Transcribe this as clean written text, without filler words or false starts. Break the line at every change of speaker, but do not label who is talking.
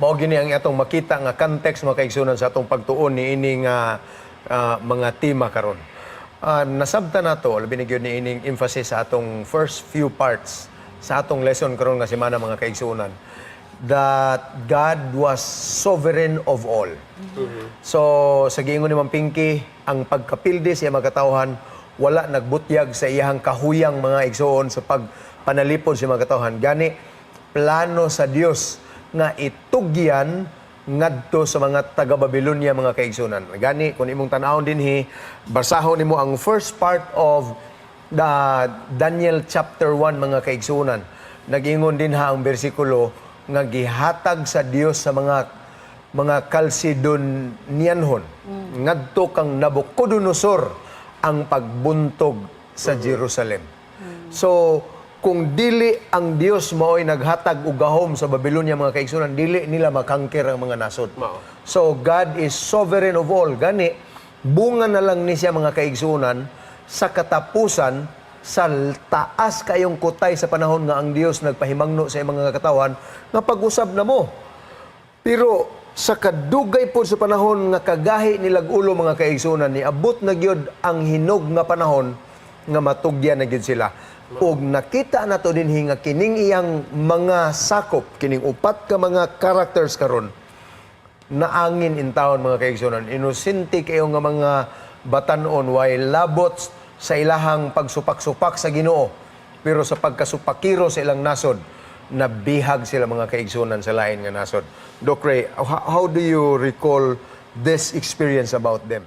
Mao gini ang atong makita nga context, mga kaigsunan, sa atong pagtuon ni ining mga tema karon. Nasabta nato labi ni gyud ni ining emphasis sa atong first few parts sa atong lesson karon nga semana, mga kaigsunan, that God was sovereign of all. So sa giingon ni Ma'am Pinky, ang pagkapildi sa iyang mga katawhan wala nagbutyag sa iyang kahuyang, mga igsoon, sa pagpanalipod sa mga katawhan. Gani plano sa Dios nga itugyan ngadto sa mga taga-Babylonia, mga kaigsunan. Gani kung imong tan-awon dinhi, basahon nimo ang first part of the Daniel chapter 1, mga kaigsunan. Nagingon din ha ang bersikulo nga gihatag sa Dios sa mga Chalcedonianhon ngadto kang Nabucodonosor ang pagbuntog sa Jerusalem. So, kung dili ang Dios mao'y naghatag og gahom sa Babylonia, mga kaigsunan, dili nila ma-conquer ang mga nasod.
Mao.
So, God is sovereign of all. Gani, bunga na lang ni siya, mga kaigsunan, sa katapusan sa taas kayong kutay sa panahon nga ang Dios nagpahimangno sa iyang mga katawan nga pag-usab na mo. Pero sa kadugay po sa panahon nga kagahi nilag ulo, mga kaigsunan, ni abot na gyud ang hinog nga panahon nga matugyan na gyud sila. Ug nakita nato dinhi nga kining iyang mga sakop, kining upat ka mga characters karon, naangin in town, mga kaigsunan. Inosente kayo nga mga batanon, way labot sa ilahang pagsupak-supak sa Ginoo. Pero sa pagkasupakiro sa ilang nasod, nabihag sila, mga kaigsunan, sa lain nga nasod. Doc Ray, how do you recall this experience about them?